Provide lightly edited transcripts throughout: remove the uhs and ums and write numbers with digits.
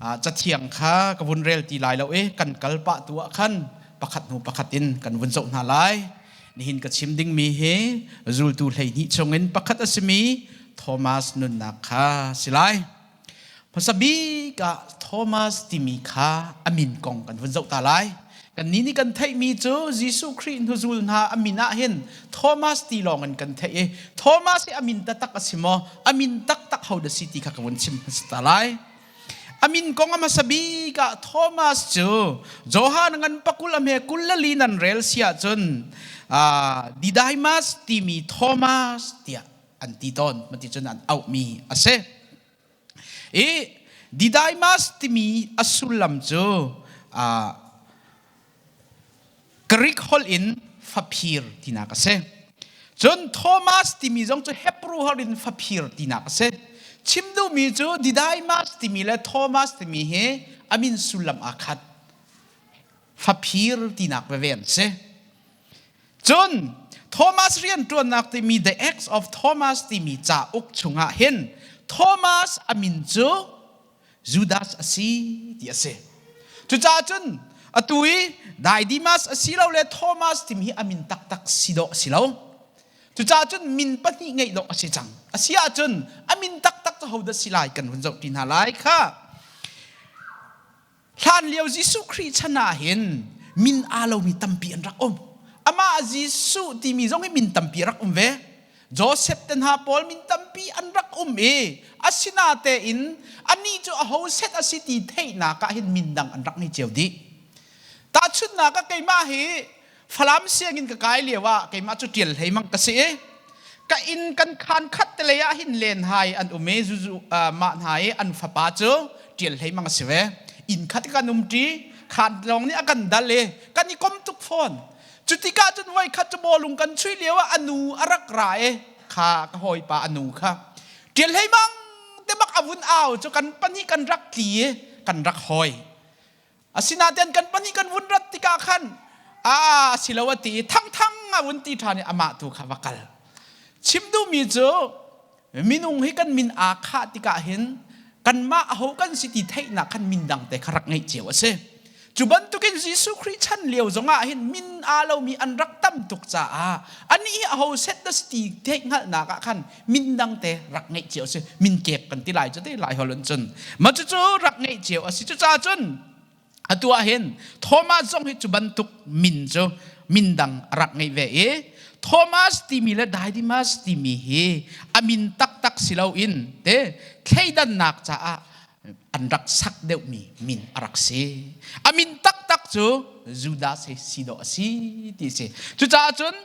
Cathiang kha ka vun rel ti lai lo i kan kal pah tu ah khan pakhat hnu pakhat in kan vun zoh hna lai. Nihin ka chim dingmi hi zultu 12 chungin pakhat a simi Thomas nunnak kha si lai. Hmasa bik ah Thomas timi kha a min kong kan vun zoh ta lai. Kannih nih kan theihmi cu Jesuh Khrih hnuzul hna a min ah hin Thomas ti lawng in kan theih i Thomas hi a min taktak a si maw? A min taktak ho dah si ti kha ka vun chim hmasa ta lai. A min kong a hmasa bik ah Thomas cu Johan ngan pakul a hme kul le li nan rel si ahcun Didymus timi Thomas tiah an ti tawn. Mati cun an auhmi a si. I Didymus timi a sullam cu Greek holh in faphir tinak a si. Cun Thomas timi zong cu Hebrew holh in faphir tinak a si. Chim duhmi cu Didymus timi le Thomas timi hi a min sullam aa khat. Faphir tinak veve an si. Cun Thomas rianṭuannak timi The Acts of Thomas timi cauk chungah hin Thomas a min cu Judas a si ti a si. Cucaah cun atu i Didymus asilole Thomas timi hi a min taktak si dawh a si lo. Cucaah cun min pahnih ngeih dawh a si cang. A si ahcun a min taktak cu hodah si lai kan hun zoh ṭi hna lai kha. Hlan lio Jesuh Khrih chan ah hin min aa lomi tampi an rak um. Amah Jesuh timi zong hi min tampi rak um ve. Joseph te hna pawl min tampi an rak um i asinatein anih cu aho set a si ti theihnak ah hin min dang an rak ngei cio dih. Tahchunhnak ah keimah hi Falam sianginn ka kai lio ah keimah cu ṭial hlei mang ka si i ka inn kan khaan khat te lei ah hin len hai an um i zuzu mah hna i an fapa cu ṭial hlei mang a si ve. Inn khat kan um ṭi khaan lawng nih a kan dal i kan i kom tuk fawn. Cu tikah cun voi khat cu bawlung kan chuih lio ah a nu a rak ra i kha ka hawipa a nu kha ṭial hlei mang te bak a vun au cu kan pahnih kan rak tli i kan rak hawi. Asinain kan pahnih kan vun rat tikah khan a si lo a ti i thangthang a vun ti ṭhan i amah tu kha va kal. Chim duhmi cu minung hi kan min aa khah tikah hin kanmah aho kan si ti theihnak khan min dang te kha rak ngeih cio a si. Cu bantukin Jesuh Khrih chan lio zongah hin min aa lomi an rak tam tuk caah anih hi aho set dah si ti theihhngalhnak ah khan min dang te rak ngeih cio a si. Min kep kan ti lai cu te lai holh in cun. Mah cucu rak ngeih cio a si. Cucaah cun atu ah hin Thomas zong hi cu bantuk min cu min dang a rak ngeih ve i Thomas timi le Didymus timi hi a min taktak si loin te thleidannak caah an rak sak deuhmi min a rak si. A min taktak cu Judas hi si dawh a si ti a si. Cucaah cun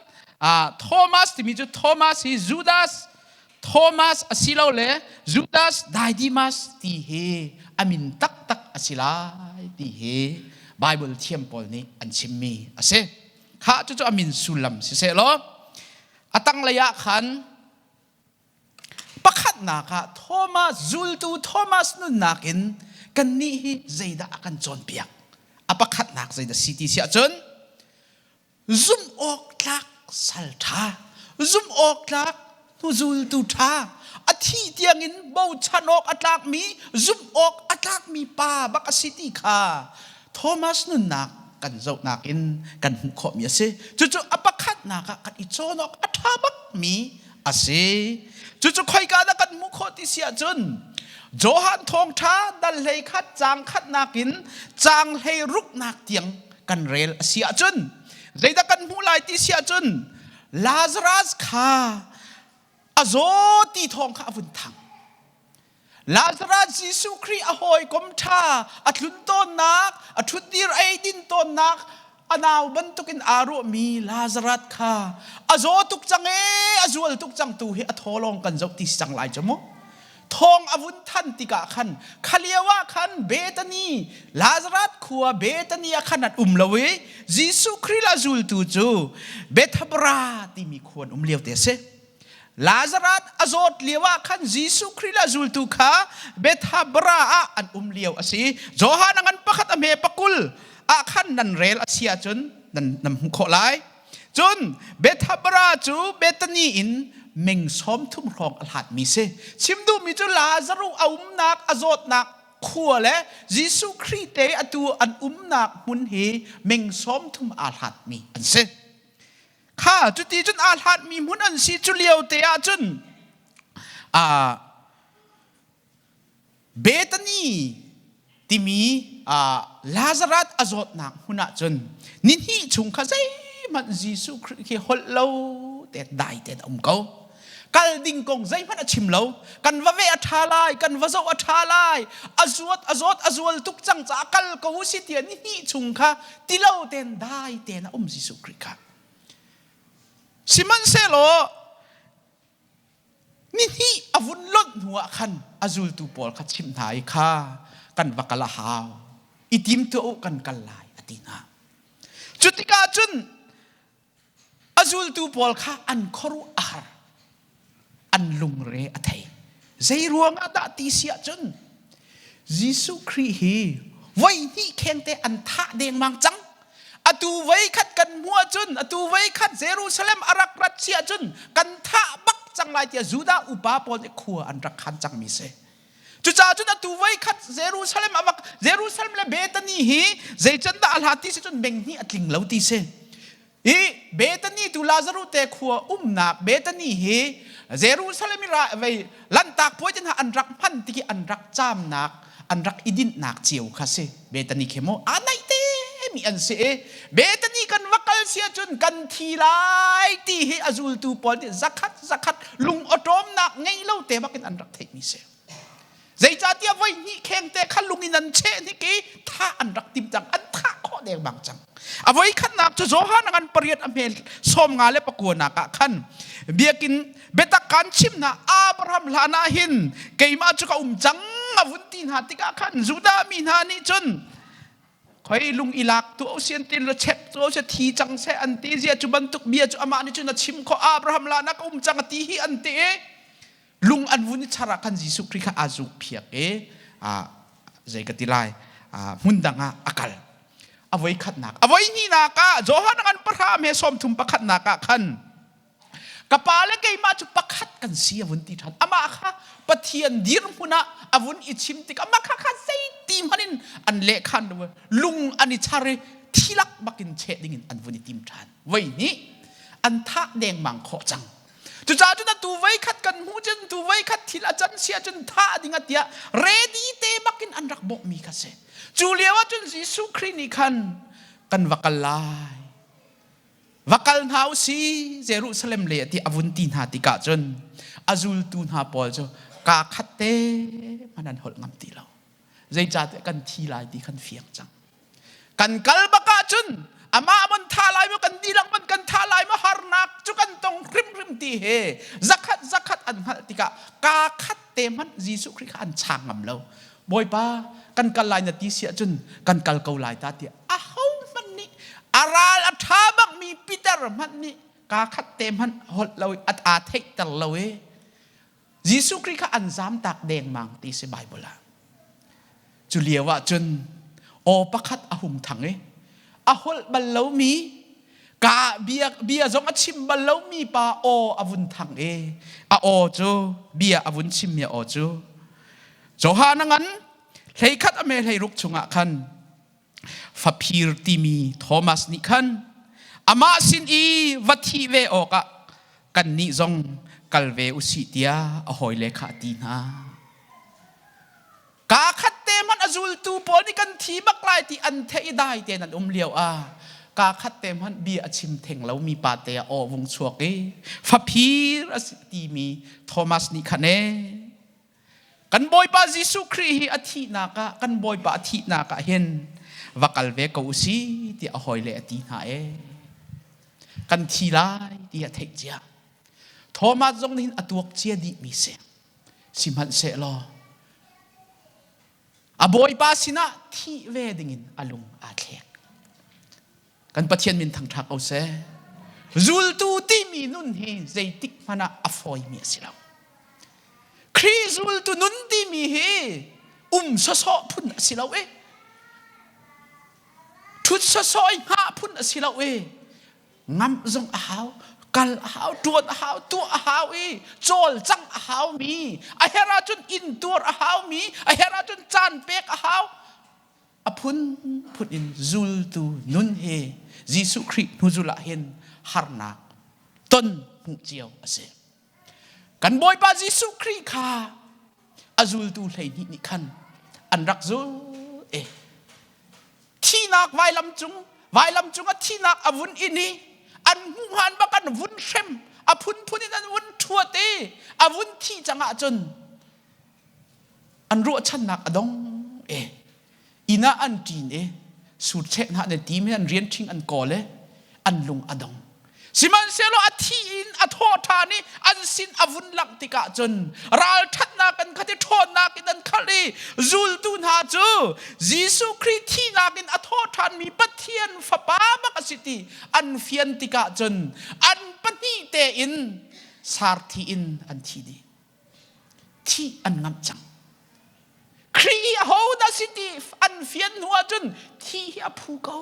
Thomas timi cu Thomas hi Judas Thomas asilole Judas Didymus ti hi a min taktak a si lai ti hi Bible thiam pawl nih an chimmi a si. Kha cucu a min sullam siseh law a tanglei ah khan pakhatnak ah Thomas zultu Thomas nunnak in kannih hi zeidah a kan cawnpiak? A pakhatnak zeidah si ti si ahcun zumh awk tlak sal ṭha zumh awk tlak hnuzultu ṭha a thih tiangin bochan awk a tlakmi zumh awk a tlakmi pa bak a si ti kha Thomas nunnak kan zohnak in kan hmuh khawhmi a si. Cucu a pakhatnak ah kan i cawn awk a ṭha bakmi a si. Cucu khoika dah kan hmuh khawh ti si ahcun Johan thawngṭha dal hlei khat caang khatnak in caang hlei ruknak tiang kan rel a si ahcun zeidah kan hmuh lai ti si ahcun Lazarus kha a zaw ti thawng kha a vun thang. Lazarus Jesuh Khrih a hawikom ṭha a tlun tawnnak a ṭhutdir ei din tawnnak a nau bantukin aa ruahmi Lazarus kha a zaw tuk cang ee a zual tuk cang tu hi a thaw lawng kan zoh ti si cang lai cu mu. Thawng a vun than tikah khan kha lio ah khan Bethany Lazarus khua Bethany ah khan an um lo i Jesuh Khrih le a zultu cu Bethabara timi khua an um lio te a si. Lazarus a zawt lio ah khan Jesuh Khrih le a zultu kha Bethabara ah an um lio a si. Johan a ngan pakhat a hme pakul ah khan nan rel a si ahcun nan nan hmuh khawh lai. Cun Bethabara cu Bethany in meng 30 hrawng a hlatmi si. Chim duhmi cu Lazaruh a umnak a zawtnak khua le Jesuh Khrih te atu an umnak hmun hi meng 30 aa hlatmi an si. Kha cuti cun aa hlatmi hmun an si cu lio te ah cun Bethany timi Lazarus a zawtnak hmun ah cun nihnih chung kha zeihmanh Jesuh Khrih khi holh lo te dai tein a um ko. Kal ding kong zeihmanh a chim lo. Kan va veh a ṭha lai, kan va zoh a ṭha lai. A zuat, a zawt, a zual tuk cang caah kal ko si tiah nihnih chung kha ti lo tein dai tein a um Jesuh Khrih kha. Sihmanhsehlaw Nihnih a vun lonh hnuah khan a zultu pawl kha chimh hna i kha kan va kal a hau. I tim tuah u kan kal lai a ti hna. Cu tikah cun a zultu pawl kha an khuaruah a har. An lungre a thei. Zei ruangah dah ti si ahcun Jesuh Khrih hi voi hnih khengte an thah dengmang cang. Atu voi khat kan hmuh ahcun, atu voi khat Jerusalem a rak rat si ahcun kan thah bak cang lai tiah Judah upa pawl nih khua an rak khan cangmi si. Cucaah cun atu voi khat Jerusalem a vak Jerusalem le Bethany hi zeican dah a hlat ti si cun meng hnih a tling lo ti si. I Bethany tu Lazarus te khua umnak Bethany hi Jerusalem i ra vei lantak puai te hna an rak hman ti an rak caamnak an rak i dinhnak cio kha si Bethany khi mu a naih te mi an si i Bethany kan va kal si ahcun kan thi lai ti hi a zultu pawl nih zakhat zakhat lung awṭawmnak ngei lo te bakin an rak theihmi si. Zeicahtiah voi hnih khengte kha lung in an cheh hnik i thah an rak tim cang, an thah khawh dengmang cang. A voi khatnak cu Johan a ngan pariat a hme 59 nak ah khan biakinn biatak kan chim hna Abraham hlan ah hin keimah cu ka um cang a vun ti hna tikah khan Judah mi hna nih cun khoi lung i lak tu sian tin lo chep tu se thi cang se an ti zia cu bantuk bia cu amah nih cun a chim kho Abraham la nak um cang a ti hi an ti lung an vun i char ah khan Jesuh Khrih kha aa zuk phiak i zei ka ti lai hmun dang ah a kal a voi khatnak a voi hnihnak ah Johan an pahra me 31 nak ah khan ka pa le keimah cu pakhat kan si a vun ti ṭhan amah kha Pathian dirhmun ah a vun i chim tik amah kha kha zeiti hmanh in an lehkhan lung an i char i thilak bakin cheh dingin an vun i tim ṭhan voi hnih an thah dengmang khawh cang Cucaah cun atu voikhat kan hmuh cun tu voikhat thil a can si ahcun thah ding ah tiah ready te bakin an rak bawhmi kha si. Cu lio ah cun Jesuh Khrih nih khan kan va kal lai. Va kal hna u si Jerusalem le ti a vun ti hna tikah cun a zultu hna pawl cu kaa khat te hmanh an holh ngam ti lo. Zeicahtiah kan thi lai ti khan fiang cang. Kan kal bak ahcun amah man tha lai maw kan dihlak man kan tha lai maw harnak cu kan tong hrimhrim ti he zakhat zakhat an hngalh tikah kaa khat te hmanh Jesuh Khrih kha an chang ngam lo. Bawipa kan kal lai na ti si ahcun kan kal ko lai ta tiah aho hmanh nih a ral a ṭha bakmi Peter hmanh nih kaa khat te hmanh holh lo i aa theihter lo i Jesuh Khrih kha an zamtak dengmang ti si Bible ah. Cu lio ah cun aw pakhat a hung thang i a holh bal lomi ka bia, bia zong a chim bal lomi pa aw a vun thang i a aw cu bia a vun chimmi aw cu Johan a ngan 11 a me 16 chungah khan Faphir timi Thomas nih khan amah sin i va thih ve awkah kannih zong kal ve u sih tiah a hawile kha a ti hna. Kaa khat te hmanh a zultu pawl nih kan thi bak lai ti an theih i dai tein an um lio ah kaa khat te hmanh bia a chim theng lomi pa te ah aw vung chuak i faphir a si timi Thomas nih khan ee Kan Bawipa Jesuh Khrih hi a thihnak ah kan Bawipa a thihnak ah hin va kal ve ko u si tiah a hawile a ti hna ee. Kan thi lai ti a theih cia. Thomas zong nih hin a tuak cia dihmi si. Sihmanhsehlaw a Bawipa sinah thih ve dingin a lung aa thlek. Kan Pathian min thangṭha ko seh. Zultu timi nun hi zeitik hmanh ah a fawimi a si lo. Khrih zultu nun timi hi um sawsawh phun a si lo i ṭhut sawsawh i hngah phun a si lo i ngamh zong a hau. Kal a hau, ṭuan a hau, tuah a hau i cawlcangh a haumi, a herh ahcun intuar a haumi, a herh ahcun caan pek a hau. A phunphun in zultu nun hi Jesuh Khrih hnuzul ah hin harnak ton hmuh cio a si. Kan Bawipa Jesuh Khrih kha a zultu 12 nih khan an rak zul i thihnak vailam cung vailam cung a thihnak a vun in i an hmuh han bak an vun hrem a phunphun in an vun ṭhuat i a vun thih cang ahcun an ruahchannak a dong e inn ah an ṭin i surcheh hna an tim i an rian ṭhing an kawl i an lung a dong. Sihmanhsehlaw a thi in a thawh ṭhan i an sin a vun langh tikah cun ralṭhatnak an khat i ṭhawnnak in an khalh i zultu hna cu Jesuh Khrih thihnak in a thawh ṭhanmi Pathian Fapa bak a si ti an fian tikah cun an pahnih tein sarthi in an thi dih. Thih an ngamh cang. Khrih i ahodah si ti an fian hnu ahcun thi hi a phu ko.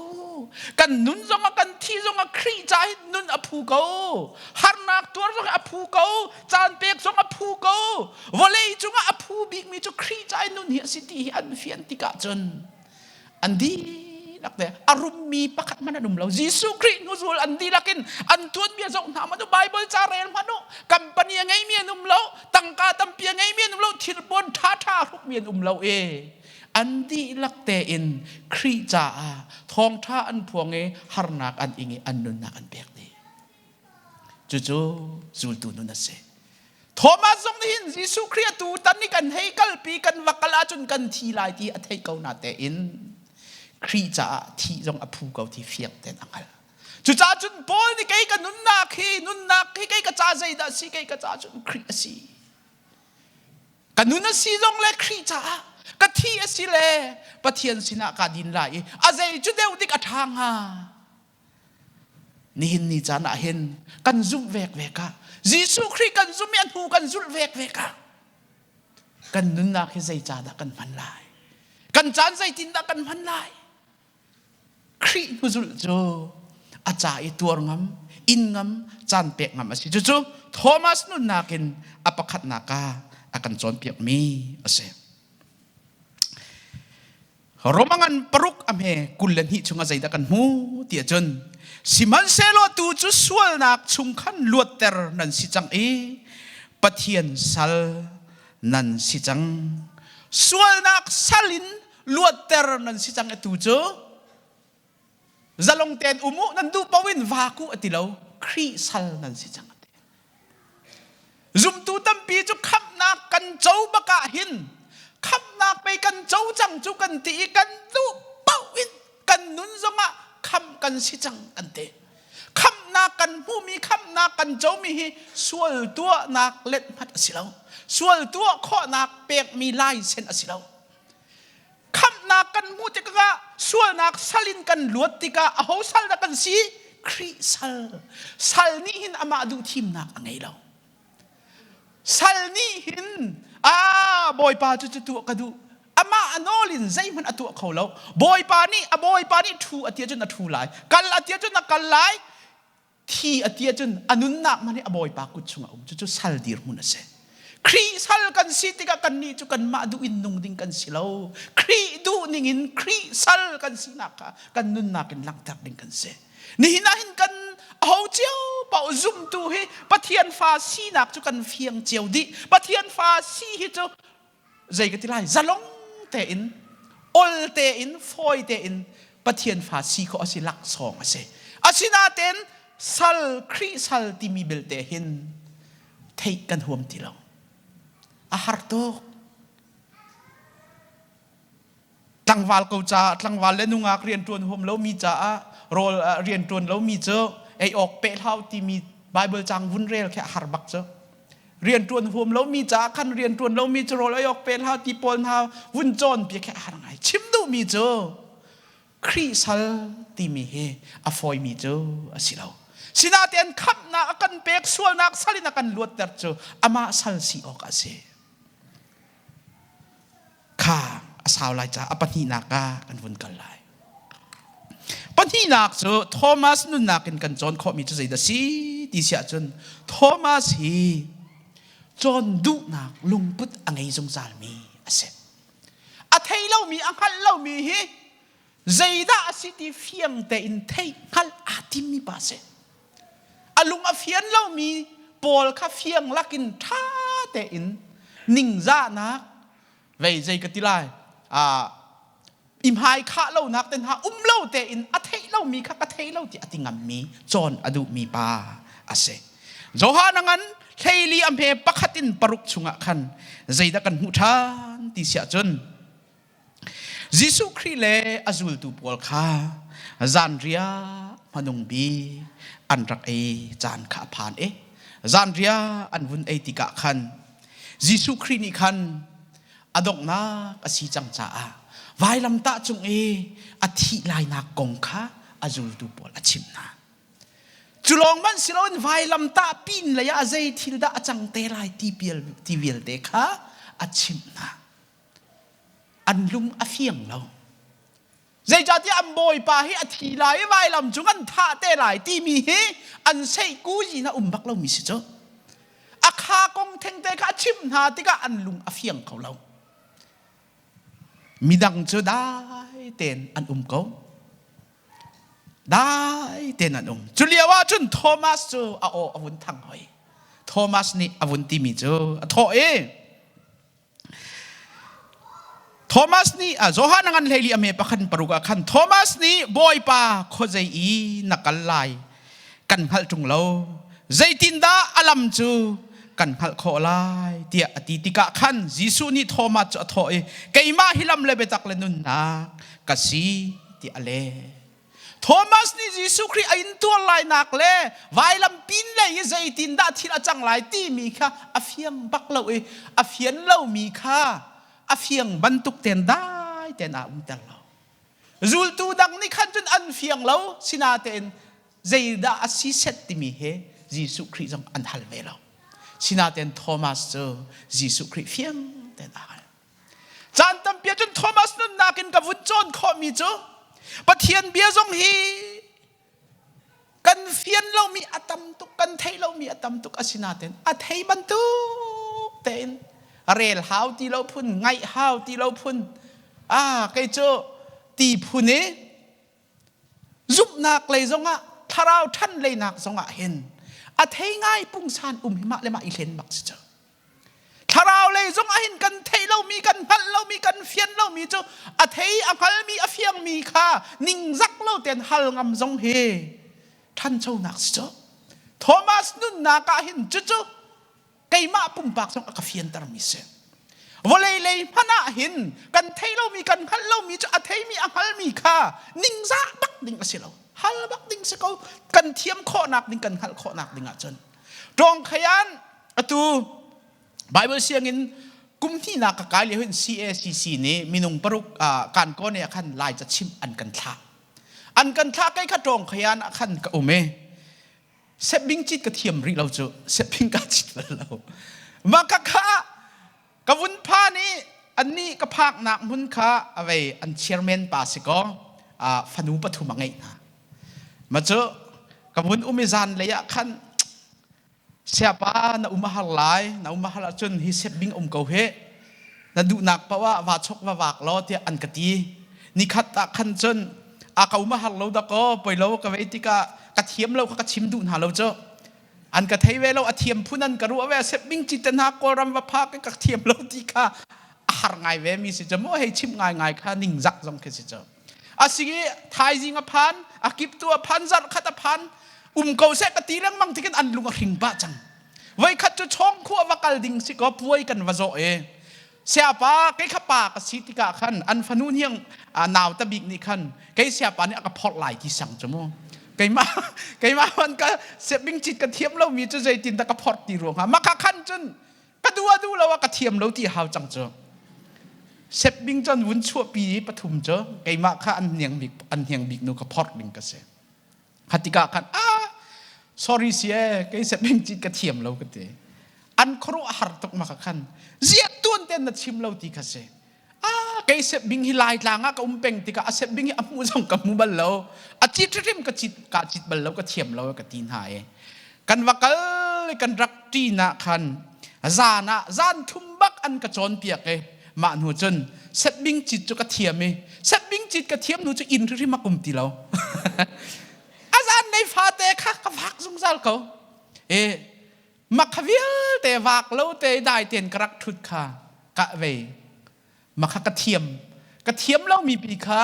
Kan nun zongah kan thi zongah Khrih ca hi nun a phu ko. Harnak tuar zong a phu ko. Caan pek zong a phu ko. Vawlei cungah a phu bikmi cu Khrih ca i nun hi a si ti hi an fian tikah cun an dihlak te a rummi pakhat hmanh an um lo. Jesuh Khrih hnuzul an dihlak in an tuanbia zoh hna hmanh u, Bible ca rel hmanh u, company a ngeimi an um lo, tangka tampi a ngeimi an um lo, thilpuan ṭhaṭha a hrukmi an um lo i an dihlak tein Khrih caah thawngṭha an phuang i harnak an ing i an nunnak an pek dih. Cucu zultu nun a si. Thomas zong nih hin Jesuh Khrih atu tan i kan hei kalpi kan va kal ahcun kan thi lai ti a theih ko na tein Khrih caah thih zong a phu ko ti fiang tein a hngalh. Cucaah cun Paul nih kei ka nunnak hi nunnak hi kei ka ca zeidah a si kei ka ca cun Khrih a si. Ka nun a si zong le Khrih caah ka thi a si le Pathian sinah kaa din lai i a zei cu deuh dik a ṭha hnga. Nihin ni caan ah hin kan zumh vekvek ah Jesuh Khrih kan zumh i a hnu kan zulh vekvek ah kan nunnak hi zei ca dah kan hman lai? Kan caan zeitindah kan hman lai? Khrih hnuzulh cu a ca i tuar ngam, in ngam, caan pek ngam a si. Cucu Thomas nunnak in a pakhatnak ah a kan cawnpiakmi a si. Roma ngan paruk a hme 22 chungah zeidah kan hmu ti ahcun sihmanhsehlaw tu cu sualnak chung khan luatter nan si cang i Pathian sal nan si cang. Sualnak sal in luatter nan si cang atu cu zalong tein um u nan duh paoh in vaak u a ti lo Khrih sal nan si cang a ti zumtu tampi cu khamhnak kan co bak ah hin khamhnak pei kan co cang cu kan ti i kan duh paoh in kan nun zongah khamh kan si cang kan ti khamhnak kan hmuhmi khamhnak kan comi hi sual tuahnak let hmanh a si lo sual tuah khawhnak pekmi laisen a si lo Khamhnak kan hmuh tikah sualnak sal in kan luat tikah aho sal dah kan si? Khrih sal. Sal nih hin amah duh thimnak a ngei lo. Sal nih hin ah Bawipa cu cu tuah ka duh. Amah a nawl in zeihmanh a tuah kho lo. Bawipa nih a Bawipa nih ṭhu a ti ahcun a ṭhu lai. Kal a ti ahcun a kal lai. Thi a ti ahcun a nunnak hmanh hi a Bawipa kut chungah a um. Cucu sal dirhmun a si. Khrih sal kan si tikah kannih cu kanmah duh in nung ding kan si lo. Khrih duh ning in Khrih sal kan sinak kha kan nunnak in langhter ding kan si. Nihin ah hin kan aho cio paoh zumtu hi Pathian fa sinak cu kan fiang cio dih. Pathian fa si hi cu zei ka ti lai zalong tein ol tein fawi tein Pathian fa si khawh a si laksawng a si. Asinain sal Khrih sal timi belte hin theih kan huam ti lo. A har tuk. Tlangval ko caah tlangval le nungak rianṭuan huam lomi caah rawl rianṭuan lomi cu ei awk peh hlau timi Bible cang vun rel khi a har bak cu. Rianṭuan huam lomi caah khan rianṭuan lomi cu rawl ei awk peh hlau ti pawl hna vun cawn piak khi a har ngai. Chim duhmi cu Khrih sal timi hi a fawimi cu a si lo. Sinain khamhnak a kan pek sualnak sal in a kan luatter cu amah sal si awk a si. Kha a sau lai caah a pahnihnak ah kan vun kal lai. Pahnihnak cu Thomas nunnak in kan cawn khawhmi cu zeidah si ti si ahcun Thomas hi cawn duhnak lungput a ngei zungzalmi a si. A thei lomi, a hngalh lomi hi zeidah a si ti fiang tein theih hngalh aa timmi pa a si. A lung a fian lomi pawl kha fiang lakin ṭha tein ningzahnak vei zei ka ti lai i hmai khah lonak te hna um lo tein a theih lomi kha ka thei lo ti a ti ngammi cawn a duhmi pa a si. Johan a ngan hleili a hme pakhat in paruk chungah khan zeidah kan hmuh ṭhan ti siah cun Jesuh Khrih le a zultu pawl kha zanriah hmanung bik an rak ei caan kha a phan i zanriah an vun ei tikah khan Jesuh Khrih nih khan a donghnak a si cang caah vailamtah cung i a thih lainak kong kha a zultu pawl a chimh hna. Cu lawng hmanh si loin vailamtah pin lei ah zei thil dah a cang te lai ti, ti vialte kha a chimh hna. An lung a fiang lo. Zeicahtiah an bawipa hi a thi lai i vailam cung an thah te lai timi hi an seihkuzi na um bak lomi si cu. A kha kong thengte kha a chimh hna tikah an lung a fiang kho lo. Midang cu dai tein an um ko. Dai tein an um. Cu lio ah cun Thomas cu a aw a vun thang hoi. Thomas nih a vun timi cu a thawh i Thomas nih Johan a ngan hleili a me pakhat paruk ah khan Thomas nih Bawipa khuazei i na kal lai kan hngalh ṭung lo zeitindah a lam cu kan hngalh khawh lai tiah a ti tikah khan Jesuh nih Thomas cu a thawh i keimah hi lam le biatak le nunnak ka si tiah a leh. Thomas nih Jesuh Khrih a intuar lainak le vailam pin lei i zeitindah thil a cang lai timi kha a fiang bak lo i a fian lomi kha a fiang bantuk ten dai ten aa umter lo. Zultu dang nih khan cun an fiang lo sinatein zeidah a si set timi he Jesuh Khrih zong an hal ve lo. Sinatein Thomas cu Jesuh Khrih fiang ten a hal. Caan tampi ahcun Thomas nunnak in ka vun cawn khawhmi cu Pathian bia zong hi kan fian lomi a tam tuk, kan theih lomi a tam tuk asinain a thei bantuk tein rel hau ti lo phun, ngaih hau ti lo phun, ah kei cu ti phun i zumhnak lei zongah thlarau ṭhan leinak zongah hin a thei ngai pungsan um hi mah le mah i hlen bak si cu. Thlarau lei zong ah hin kan theih lomi, kan hngalh lomi, kan fian lomi cu a thei, a hngalmi, a fiangmi kha ningzak lo tein hal ngam zong hi ṭhanchonak si cu. Thomas nunnak ah hin cucu keimah pumpak zong a ka fiantermi si. Vawlei lei hmanh ah hin kan theih lomi, kan hngalh lomi cu a theimi, a hngalmi kha ningzah bak ding a si lo. Hal bak ding si ko. Kan thiam khawhnak ding, kan hngalh khawhnak ding ahcun. Tawngkhayan Atu Bible sianginn kum hnihnak ka kai lio hin CACC nih minung paruk kan ko ne khan Lai ca chimh an kan thlah. An kan thlah kei kha tawng khayan ah khan ka um i sepbing cit ka thiam rih lo cu sepbing ka cit bal lo. Mah ka kha ka vun phan i annih ka phaknak hmun kha avei an chairman pa si ko fanu pathum a ngeih hna. Ma cu ka vun um i zan lei ah khan Siapa na um a har lai, na um a har ahcun hi setbing um ko hih. Na duhnak paoh ah va chok va vak law tiah an ka ti. Nikhat ah khan cun a ka um a har lo dakaw poi lo ka vei tikah ka thiam lo kha ka chim duh hna lo cu. An ka thei ve lo a thiam phun an ka ruah ve setbing ci te hna Kawlram va phak i ka thiam lo ti kha a har ngai ve mi si cu mu hei chim ngai ngai kha ningzak zong khi si cu. A si i thaizing a phan, a kiptu a phan, zarh khat a phan, um ko seh ka ti lengmang tikin an lung a hring pah cang. Voikhat cu chawngkhu a va kal ding si kaw puai kan va zawh i siapa kei kha pa ka si tikah khan an fanu hniang nau ta bik nih khan kei siapa nih a ka phorh lai ti sang cu mu keimah keimah man ka seping cit ka thiam lomi cu zeitin dah ka phorh ti ruangah maka khan cun ka duh a duh lo ah ka thiam lo ti hau cang cu sepbing cun vun chuahpi i pathum cu keimah kha an hniang bik an hniang bik nu ka phorh ding ka si khatikah khan ah sorry si e kei sepbing cit ka thiam lo ka ti an khuaruah har tuk ma ka khan ziak tuan ten na chim lo ti kha si ah kei sepbing hi laitlang ah ka um peng tikah a sepbing hi a hmu zong ka hmu bal lo a cit hrim ka cit ka cit bal lo ka thiam lo ka ti hna e. Kan va kal i kan rak ṭin ah khan zan ah zan thum bak an ka cawnpiak i mah hnu cun setbing cit cu ka thiam i setbing cit ka thiam hnu cu inn hrim a kum ti lo. A zan lei fate kha ka vak zungzal ko. E makha vialte vak lo te dai ten ka rak ṭhut kha ka vei. Makha ka thiam. Ka thiam lomi pi kha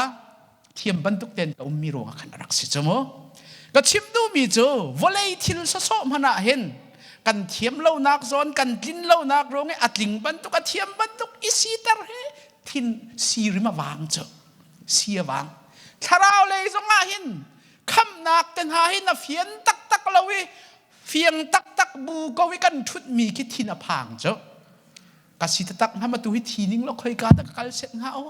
thiam bantuk ten ka ummi ruangah khan a rak si cu mu. Ka chim duhmi cu vawlei thil sawsawh hmanh ah hin kan thiam lonak zawn kan tlin lonak ruang i a tling bantuk a thiam bantuk i siter hi thin sirim a vang cu si a vang thlarau lei zongah hin khamnak te hna hi na fian taktak lo i fiang taktak bu ko i kan ṭhutmi khi thin a phang cu ka si taktak hnga ma tu hi thi ning lo khoi ka ta ka kal set hnga o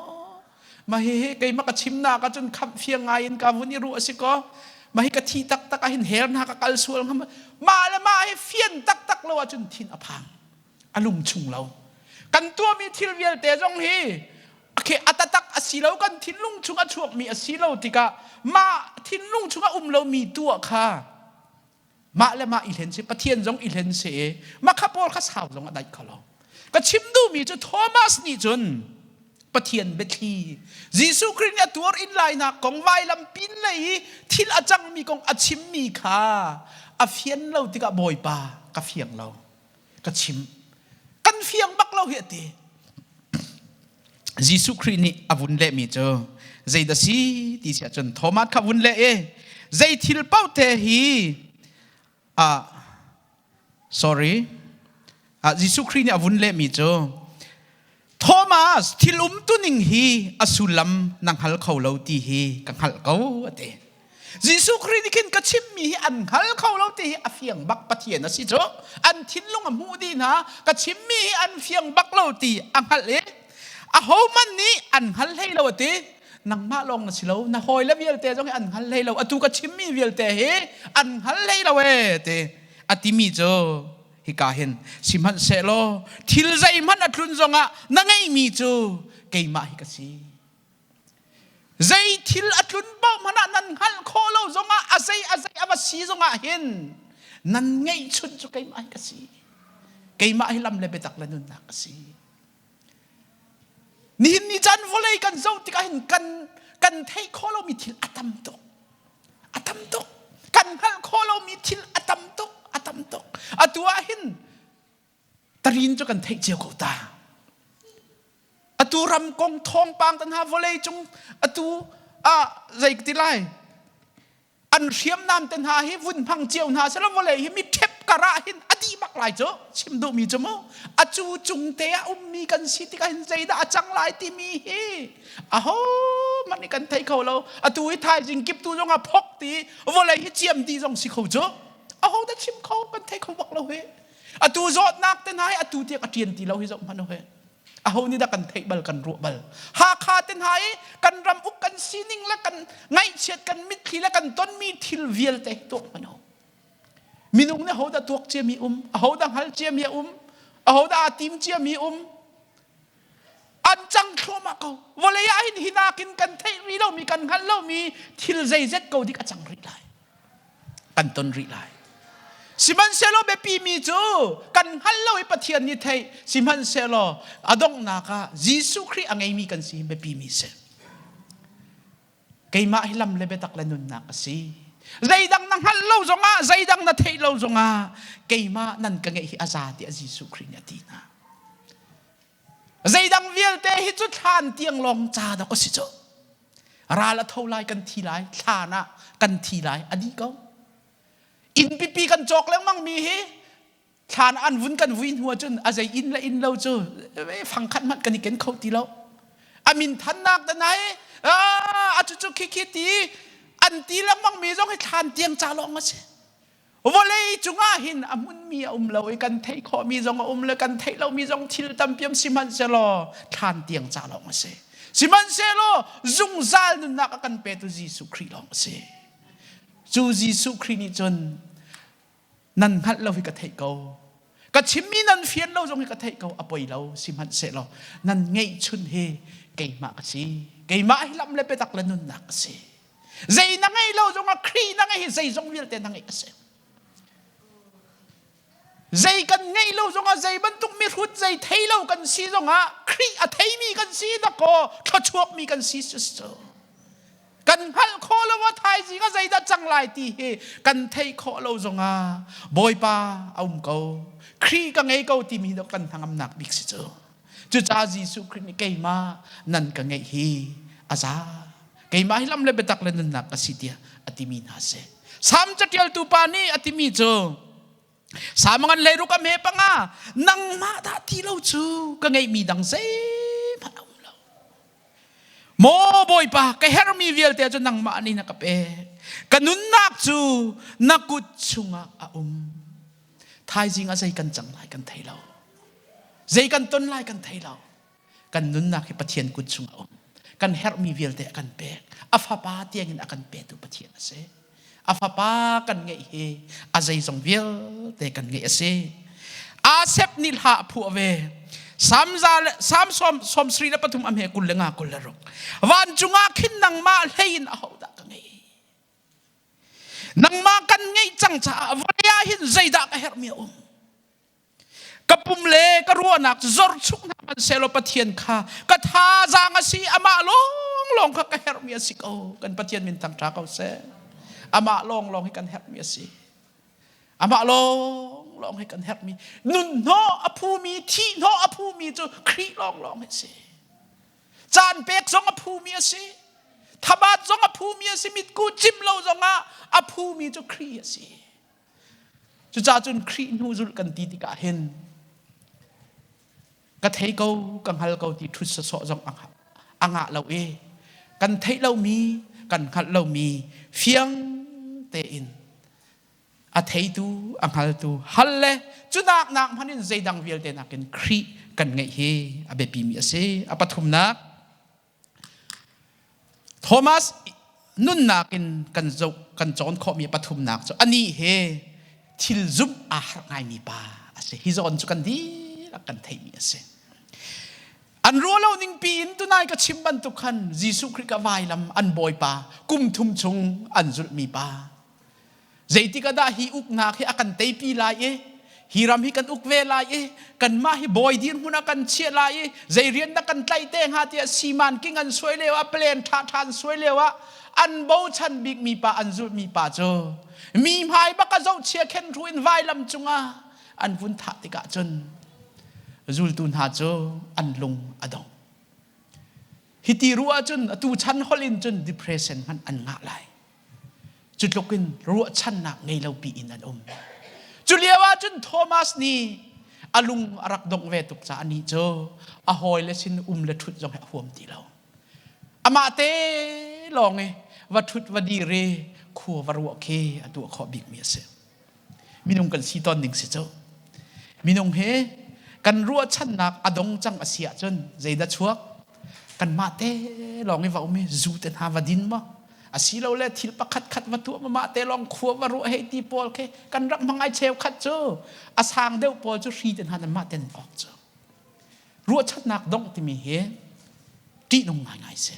ma hi hi keimah ka chimnak ah cun khamh fiang ngai in ka vun i ruah si ko ma hi ka thi taktak ah hin her hna ka kal sual hnga ma le ma hi fian taktak lo ahcun thin a phang a lung chung lo kan tuahmi thil vialte zong hi akhe atatak a si lo kan thinlung chung a chuakmi a si lo tikah mah thinlung chung a um lomi tuah kha mah le mah i hlen si Pathian zong i hlen si i mah kha pawl kha sau zong a daih kho lo ka chim duhmi cu Thomas nih cun Pathian biathli Jesuh Khrih nih a tuar in lainak kong vailam pin lei i thil a cangmi kong a chimmi kha a fian lo tikah Bawipa ka fiang lo ka chim kan fiang bak lo hi a ti Jesuh Khrih nih a vun lehmi cu zeidah si ti si ahcun Thomas kha vun leh i zei thil paoh te hi ah sorry ah Jesuh Khrih nih a vun lehmi cu Thomas thil umtuning hi a sullam na hngal kho lo ti hi ka hngalh ko a ti. Jesuh Khrih nih khin ka chimmi hi an hngal kho lo ti hi a fiang bak Pathian a si cu an thinlung a hmuh dih hna ka chimmi hi an fiang bak lo ti a hngalh i ahohmanh nih an hngal hlei lo a ti nangmah lawng na si lo na hawile vialte zong hi an hngal hlei lo atu ka chimmi vialte hi an hngal hlei lo e ti a timi cu hika hin sihmanhsehlaw thil zeihmanh a tlun zongah na ngeihmi cu keimah hi ka si Zei thil a tlun paoh hmanh ah nan hngalh khawh lo zongah a zei a zei a va si zongah hin nan ngeihchun cu keimah hi ka si. Keimah hi lam le biatak le nunnak ka si. Nihin ni caan vawlei kan zoh tikah hin kan kan theih khawh lomi thil a tam tuk. A tam tuk. Kan hngalh khawh lomi thil a tam tuk. A tam tuk. Atu ah hin tarin cu kan theih cio ko ta. Atu ram kong thawngpang tan ha vawlei cung atu ah zei ti lai an hriamnam te hna hi vun hmang cio hna sela vawlei hi mi ṭhep karah hin a dih bak lai cu chim duhmi cu mu a cu cung te ah ummi kan si tikah hin zeidah a cang lai timi hi aho hmanh nih kan thei kho lo atu hi thaizing kip tu zong ah phok ti vawlei hi ciam dih zong si kho cu aho dah chim kho kan thei kho bak lo hi atu zawtnak te hna hi atu tiang a ṭian ti lo hi zoh hmanh u aho nih dah kan theih bal kan ruah bal Hakha te hna i kan ram uk kan sining le kan ngaihchiat kan mitthli le kan tonmi thil vialte tuak hmanh u minung nih ahodah tuak ciami um ahodah hngal ciami a um ahodah aa tim ciami um an cang thluahmah ko vawlei ah hin hinakin kan theih rih lomi kan hngalh lomi thil zeizet ko dik a cang rih lai kan ton rih lai. Sihmanhsehlaw biapimi cu kan hngal lo i Pathian nih theih sihmanhsehlaw a donghnak ah Jesuh Khrih a ngeimi kan si biapimi si. Keimah hi lam le biatak le nunnak a si. Zeidang na hngalh lo zongah, zeidang na theih lo zongah keimah nan ka ngeih hi a za tiah Jesuh Khrih nih a ti hna. Zeidang vialte hi cu thlan tiang lawng ca dawk a si cu. Ral a tho lai kan thi lai, thlan ah kan thi lai, a dih ko. Inn pipi kan cawk lengmang mi hi thlan an vun kan vui hnu ahcun a zei inn le inn lo cu fangkhat hmanh kan i ken kho ti lo. A min thannak te nai a cu cu khi khi ti an ti lengmang mi zong hi thlan tiang ca lawng a si. Vawlei cungah hin a hmunmi a um lo i kan theih khawhmi zong a um le kan theih lomi zong thil tampi um sihmanhsehlaw thlan tiang ca lawng a si. Sihmanhsehlaw zungzal nunnak a kan petu Jesuh Khrih lawng a si. Cu Jesuh Khrih nih cun nan hngalh lo hi ka theih ko. Ka chimmi nan fian lo zong hi ka theih ko a poi lo sihmanhsehlaw nan ngeihchun hi keimah ka si. Keimah hi lam le biatak le nunnak ka si. Zei na ngeih lo zongah Khrih na ngeih hi zeizong vialte na ngeih a si. Zei kan ngeih lo zongah zei bantuk mihrut zei thei lo kan si zongah Khrih a theimi kan si dakaw thluachuakmi kan si cu. Kan hngalh khawh lo ah thaizing ah zeidah cang lai ti hi kan theih khawh lo zongah Bawipa a um ko. Khrih ka ngei ko timi hi kan hnangamnak bik si cu. Cucaah Jesuh Khrih nih keimah nan ka ngeih hi a za. Keimah hi lam le biatak le nunnak ka si tiah a timi hna si. Salm caṭialtu pa nih a timi cu Salm ngan leiruk a hme panga nangmah dah ti lo cu ka ngeihmi dang zeihmanh a um lo. Maw Bawipa ka herhmi vialte cu nangmah nih na ka pek. Ka nunnak cu na kut chungah a um. Thaizing ah zei kan cang lai kan thei lo. Zei kan ton lai kan thei lo. Kan nunnak hi Pathian kut chungah a um. Kan herhmi vialte a kan pek. A fapa tiangin a kan petu Pathian a si. A fapa kan ngeih hi a zeizong vialte kan ngeih a si. Asep nih hla a phuah ve. Sam za le Sam sawm sawm sri le pathum a hme kul le nga kul le ruk. Vancung ah khin nangmah hlei in ahodah ka ngei? Nangmah kan ngeih cang caah vawlei ah hin zeidah ka herhmi a um? Ka pum le ka ruahnak cu zorchuk hna hmanhsehlaw Pathian kha ka thazaang a si amah lawnglawng kha ka herhmi a si ko. Kan Pathian min thangṭha ko seh. Amah lawnglawng hi kan herhmi a si. Amah lawnglawng hi kan herhmi. Nun hnawh a phumi, thih hnawh a phumi cu Khrih lawnglawng hi a si. Caan pek zong a phumi a si. Thabat zong a phumi a si. Mitku cim lo zongah a phumi cu Khrih a si. Cucaah cun Khrih hnu zulh kan ti tikah hin ka thei ko, ka hngal ko ti ṭhut sawsawh zong a ngah lo i kan theih lomi, kan hngalh lomi fiang tein a theitu, a hngaltu hal le cu nak nak hmanh in zeidang vialte nakin Khrih kan ngeih hi a biapimi a si. A pathumnak, Thomas nunnak in kan zoh kan cawn khawhmi pathumnak cu anih he thil zumh aa harh ngaimi pa a si. Hi zawn cu kan dihlak kan theihmi a si. An ruah lo ning pi in tunai ka chim bantuk khan Jesuh Khrih ka vailam an bawipa kum thum chung an zulhmi pa Zeitik ah dah hi uknak hi a kan teipi lai i hi ram hi kan uk ve lai i kanmah hi bawi dirhmun ah kan chiah lai i zei rian dah kan tlaih te hnga tiah siman king an suai lio ah plan ṭha ṭha an suai lio ah an bochan bikmi pa an zulhmi pa cu mi hmai bak a zohchia khen hru in vailam cungah an vun thah tikah cun zultu hna cu an lung a dong. Hiti ruah ahcun atu chan holh in cun depression hmanh an ngah lai. Cu tluk in ruahchannak ngei lo piin an um. Cu lio ah cun Thomas nih a lung a rak dongh ve tuk caah anih cu a hawile sin um le ṭhut zong hi a huam ti lo. Amah te lawng i va ṭhut va dir i khua va ruah khi a tuah khawh bikmi a si. Minung kan si tawn ning si cu. Minung he kan ruahchannak a dong cang a si ahcun zeidah chuak? Kanmah te lawng i va um i zu te hna va din maw? Asilole thil pakhat khat va tuah mah te lawng khua va ruah hei ti pawl khi kan rak hmang ai cheukhat cu a sang deuh pawl cu hri te hna nan mah ten awk cu. Ruahchannak dongh timi hi ṭihnung ngaingai si.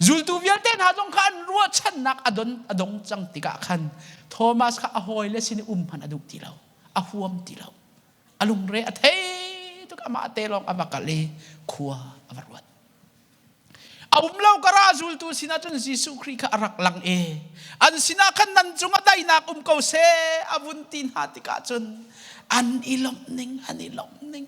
Zultu vialte hna zong kha an ruahchannak a don a dong cang tikah khan Thomas kha a hawile sin i um hmanh a duh ti lo, a huam ti lo. A lungre a thei tuk amah te lawng a va kal i khua a va ruat. A um lo kara zultu sinah cun Jesuh Khrih kha a rak lang i an sinah khan nan cungah daihnak um ko seh a vun ti hna tikah cun an i lawmh ning an i lawmh ning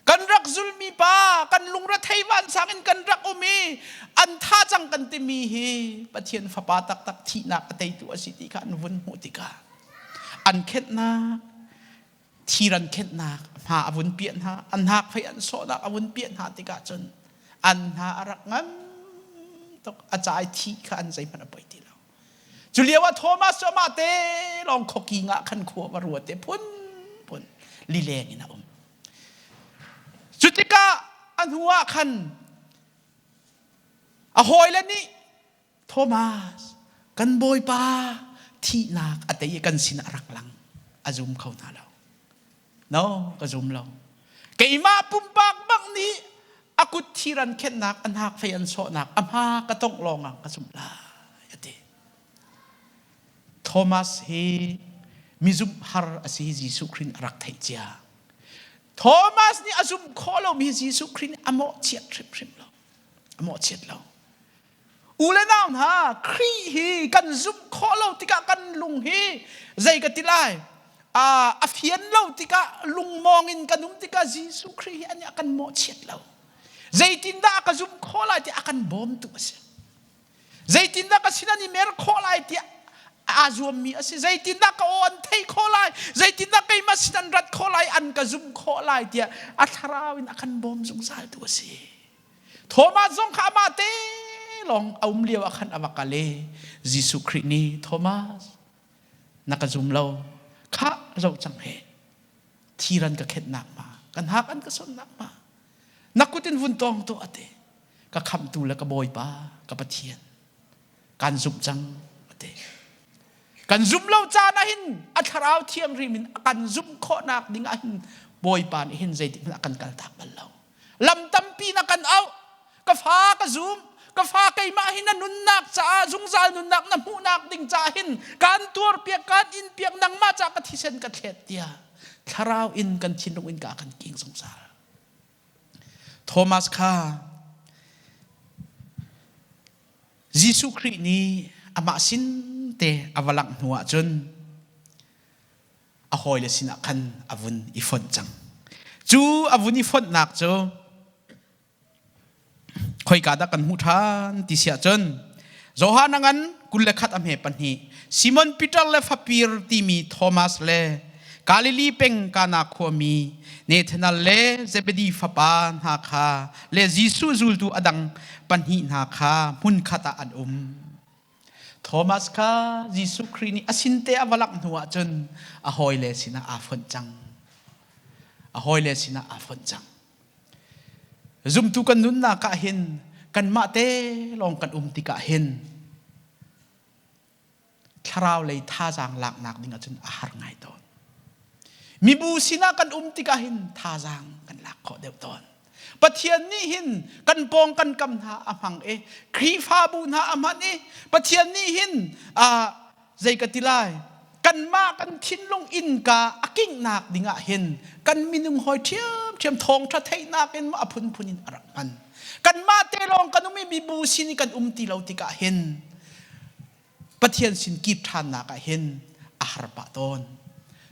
Kan rak zulmi pa, kan lungrethei vansang in kan rak um i an tha cang kan timi hi Pathian fapa taktak thihnak a teitu a si ti kha an vun hmuh tikah an khenhnak thiran khenhnak hma a vun piah hna an hnak fei an sawhnak a vun piah hna tikah cun an hna a rak ngam tuk a cai thi kha an zeihmanh a poi ti lo Cu lio ah Thomas cu amah te lawng khuaking ah khan khua va ruat i phunphun lileng in a um. Cu tikah a hnu ah khan a hawile nih Thomas kan bawipa thihnak a tei i kan sinah a rak lang a zum kho hna lo. No, ka zum lo. Keimah pumpak bak nih a kut thiran khenhnak, a hnak fei an sawhnak, a hma ka tongh lawngah ka zumh lai, a ti. Thomas hi Mizumh har a si Jesuh Khrih nih a rak theih cia. Thomas nih a zumh khawh lomi Jesuh Khrih nih a mawhchiat hrimhrim lo. A mawhchiat lo. U le nau hna, Khrih hi kan zumh khawh lo tikah kan lung hi zei ka ti lai? A fian lo tikah lungmawng in kan um tikah Jesuh Khrih hi ani a kan mawhchiat lo. Zeitindah a ka zumh khawh lai ti a kan bawmtu a si. Zeitindah ka sin an i mer khawh lai tiah aa zuammi a si. Zeitindah ka aw an theih khawh lai? Zeitindah keimah sin an rat khawh lai? An ka zumh khawh lai tiah a thlarau in a kan bawm zungzaltu a si. Thomas zong kha amah te lawng a um lio ah khan a va kal i Jesuh Khrih nih Thomas na ka zum lo khah zoh cang he thiran ka khenhnak ma kan hak an ka sonnak ma na kut in vun tawng tuah a ti ka khamhtu le ka bawipa ka pathian kan zumh cang a ti kan zumh lo caan ah hin a thlarau thianghlim in a kan zumh khawhnak ding ah hin bawipa nih hin zeitik hmanh a kan kaltak bal lo lam tampi na kan auh ka fa ka zum ka fa keimah hi na nunnak caah zungzal nunnak na hmuhnak ding caah hin kan tuar piak kan in piak nangmah caah ka thisen ka thlet tiah thlarau in kan thinlung in ka kan king zungzal Thomas kha Jesuh Khrih nih amah sin te a va langh hnu ahcun a hawile sinah khan a vun i fonh cang. Cu a vun i fonhnak cu Khoika dah kan hmuh ṭhan ti si ahcun Johan a ngan 21 a hme pahnih Simon Peter le fapir timi Thomas le Galilee peng Kana khuami Nathanael le Zebedi fapa hna kha le Jesuh zultu a dang pahnih hna kha hmunkhat ah an um. Thomas kha Jesuh Khrih nih a sinte a va langh hnu ahcun a hawile sinah aa fonh cang. A hawile sinah aa fonh cang. Zumtu kan nunnak ah hin kanmah te lawng kan um tikah hin thlarau lei thazaang laknak ding ahcun a har ngai tawn. Mibu sinah kan um tikah hin thazaang kan lak khawh deuh tawn. Pathian nih hin kan pawng kan kam hna a hmang i Khrihfabu hna a hman i Pathian nih hin zei ka ti lai kanmah kan thinlung innka a kinghnak ding ah hin kan minung hawi ṭhiamṭhiam thawngṭha theihnak in a phunphun in a rak hman kanmah te lawng kan um i mibu sin i kan um ti lo tikah hin Pathian sin kip ṭhannak ah hin a har pah tawn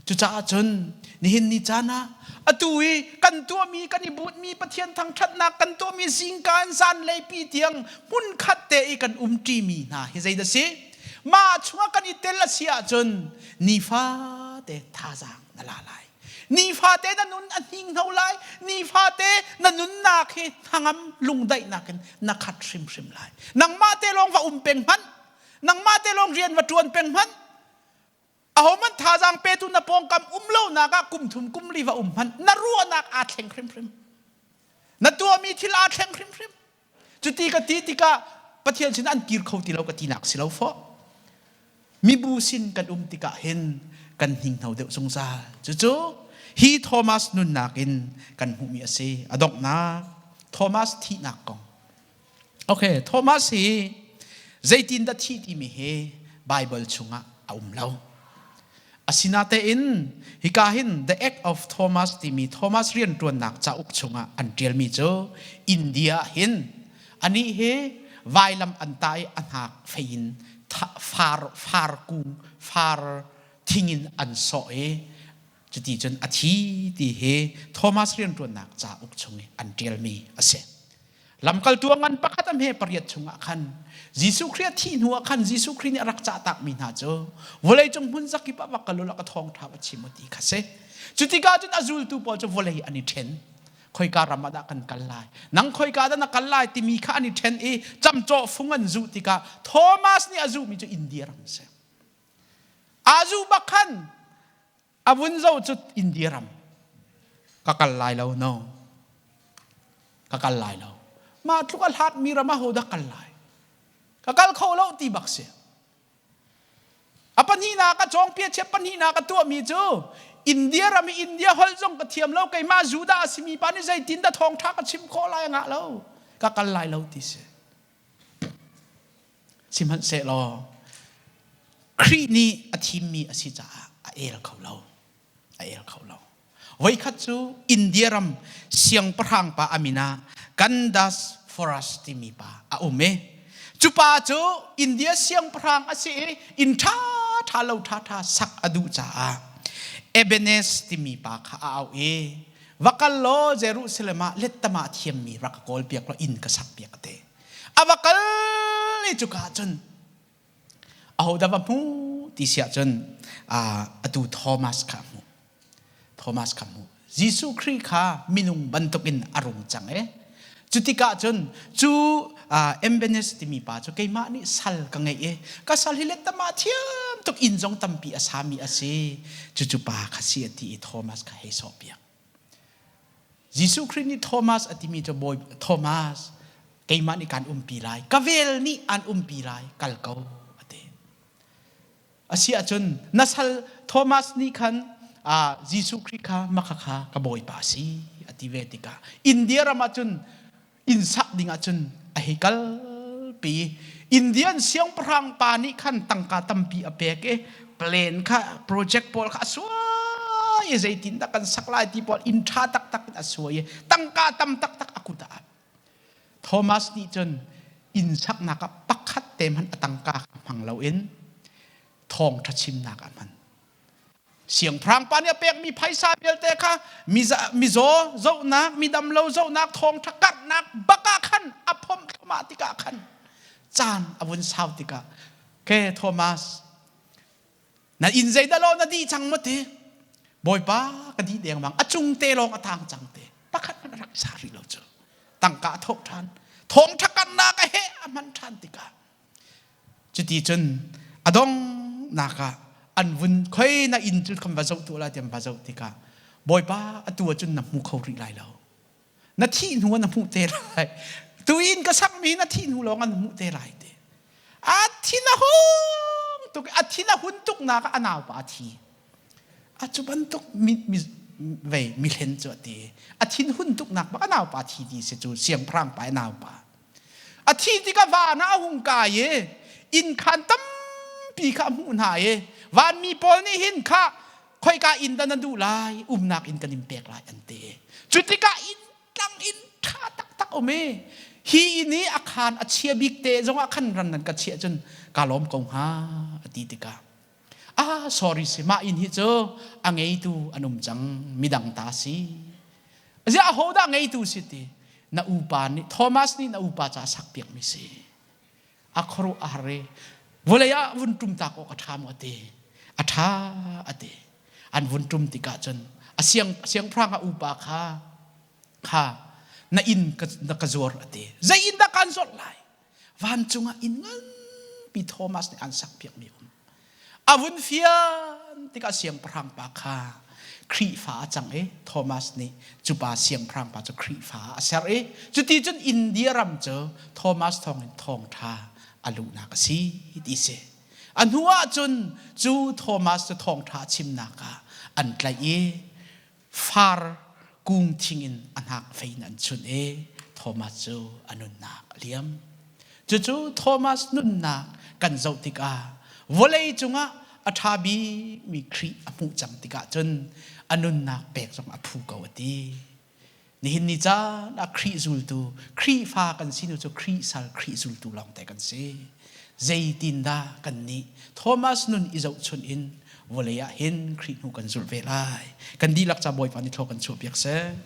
cucaah cun nihin ni caan ah atu i kan tuahmi kan i butmi Pathian thangṭhatnak kan tuahmi zingka in zanlei pi tiang hmunkhat te i kan umṭimi hna hi zeidah si Mah chungah kan i tel a si ahcun nifate thazaang na la lai. Nifate na nun a hninghno lai. Nifate na nunnak hi hnangam lungdaihnak in na khat hrimhrim lai. Nangmah te lawng va um peng hmanh, nangmah te lawng rian va ṭuan peng hmanh, ahohmanh thazaang petu na pawngkam um lonak ah kum thum kum li va um hmanh, na ruahnak aa thleng hrimhrim. Na tuahmi thil aa thleng hrimhrim. Cuti ka ti tikah Pathian sin an kir kho ti lo ka tinak si lo fawh. Mibu sin kan um tikah hin kan hninghno deuh zungzal. Cucu hi Thomas nunnak in kan hmuhmi a si. A donghnak Thomas thihnak kong. Okay, Thomas hi zeitin dah thih timi hi Bible chungah a um lo. Asinatein hika hin The Act of Thomas timi Thomas rianṭuannak cauk chungah an ṭialmi cu India hin anih hi vailam an tah i a hnak fei in far far kung far thing in an sawh i cuti cun a thi ti hi Thomas rianṭuannak cauk chung i an ṭialmi a si. Lamkaltu a ngan pakhat a hme pariat chungah khan Jesuh Khrih a thih hnuah khan Jesuh Khrih nih a rak cahtakmi hna cu vawleicung hmun zakip ah va kal u law ka thawngṭha va chim u ti kha si. Cu tikah cun a zultu pawl cu vawlei an i ṭhen. Khoika ram ah dah kan kal lai? Nang khoika dah na kal lai timi kha an i ṭhen i camcawh fung an zuh tikah Thomas nih a zuhmi cu India ram a si. Aa zuh bak khan A vun zoh cu India ram ka kal lai lo no ka kal lai lo mah tluk a hlat mi ram ah ho dah kal lai ka kal kho lo ti bak si a pahnihnak a cawngpia chia pahnihnak a tuahmi cu India ram i India holh zong ka thiam lo keimah Judah a simi pa nih zeitin dah thawngṭha ka chim khawh lai ngah lo ka kal lai lo ti si Sihmanhsehlaw Khrih nih a thimmi a si caah a ing. el kho lo. A el kho lo. Voikhat cu India ram siangpahrang pa a min ah Gandas Forest timi pa a um i cu pa cu India siangpahrang a si i inn ṭha ṭha lo ṭha ṭha sak a duh caah Ebenezer timi pa kha a auh i va kal law Jerusalem ah lettama a thiammi rak ka kawlpiak law inn ka sakpiak a ti. A va kal i cuka ah cun Ahodah va hmu ti si ahcun atu Thomas kha a hmuh. Thomas kha hmuh. Jesuh Khrih kha minung bantukin a rung cang e. Cutikah cun cu Embenes timi pa cu keimah nih sal ka ngeih i ka sal hi lettama thiam tuk inn zong tampi a sami a si. Cucu pa kha si a ti i Thomas kha hei sawhpiak. Jesuh Khrih nih Thomas a timi cu Bawi Thomas keimah nih kaan umpi lai ka vel nih aan umpi lai kal ko a ti. A si ahcun na sal Thomas nih khan Jesuh Khrih kha maka kha ka Bawipa a si a ti ve tikah India ram ah cun inn sak ding ah cun a hei kalpi. Indian siangpahrang pa nih khan tangka tampi a pek i plan kha project pawl kha a suai i zeitindah kan sak lai ti pawl inn ṭha taktak in a suai i tangka tam taktak a kut ah Thomas nih cun inn saknak ah pakhat te hmanh a tangka kha hmang loin thawngṭha chimnak ah hman. Siangpahrang pa nih a pekmi phaisa vialte kha mizaw zohnak, midamlo zohnak, thawngṭha karhnak bak ah khan a phomh thluahmah tikah khan caan a vun sau tikah ke Thomas na inn zeidah law na dih cang maw ti Bawipa ka dih dengmang a cung te lawng a tang cang te pakhat hmanh a rak sa rih lo cu tangka a thawh ṭhan thawngṭha karhnak a heh a hman ṭhan tikah Cuti cun a donghnak ah an vun khoi na inn cu kan va zoh tuah lai tiah an va zoh tikah Bawipa atu ah cun na hmu kho rih lai lo. Na thih hnu ah na hmuh te lai. Tu inn ka sakmi na thih hnu lawng an hmuh te lai ti. A thin a hung tuk a thin a hun tuk nak ah a naupa a thi. A cu bantuk mi, mi vei mihlen cu a ti. A thin hun tuk nak bak a naupa thi ti si cu siangpahrang pa a naupa. A thih tikah van ah a hung kai i inn khaan tampi kha a hmuh hna i vanmi pawl nih hin kha khoika inn dah na duh lai umnak inn kan in pek lai an ti. Cu tikah inn tlang inn ṭha taktak um i hi inn i a khaan a chia bik te zongah khan ran nan ka chiah cun kaa lawm ko hnga a ti tikah ah sorry si mah inn hi cu a ngeitu an um cang midang ta si Ziah ahodah ngeitu si ti? Na upa nih Thomas nih na upa ca sak piakmi si. A khuaruah a har i vawlei ah vun ṭum tak awk a ṭha maw a ti. A ṭha a ti. An vun ṭum tikah cun a siang siangpahrang a upa kha kha na inn ka, na ka zuar a ti. Zei inn dah kaan zawrh lai? Vancung ah inn nganpi Thomas nih an sakpiakmi um. A vun fian tikah siangpahrang pa kha Khrihfa a cang i Thomas nih cu pa siangpahrang pa cu Khrihfa a ser i cuti cun India ram cu Thomas thawngin thawngṭha a luhnak a si ti si. A hnu ah cun cu Thomas cu thawngṭha chimnak ah an tlaih i Far kung thing in a hnak fei in an chunh i Thomas cu a nunnak a liam. Cucu Thomas nunnak kan zoh tikah vawlei cungah a ṭha bikmi Khrih a hmuh cang tikah cun a nunnak pek zong a phu ko a ti. Nihin ni caan ah Khrih zultu, Khrihfa kan si nu cu Khrih sal, Khrih zultu lawngte kan si. Zeitindah kannih Thomas nun i zohchunh in vawlei ah hin Khrih hnu kan zulh ve lai. Kan dihlak ca Bawipa nih thlaw kan chuahpiak seh.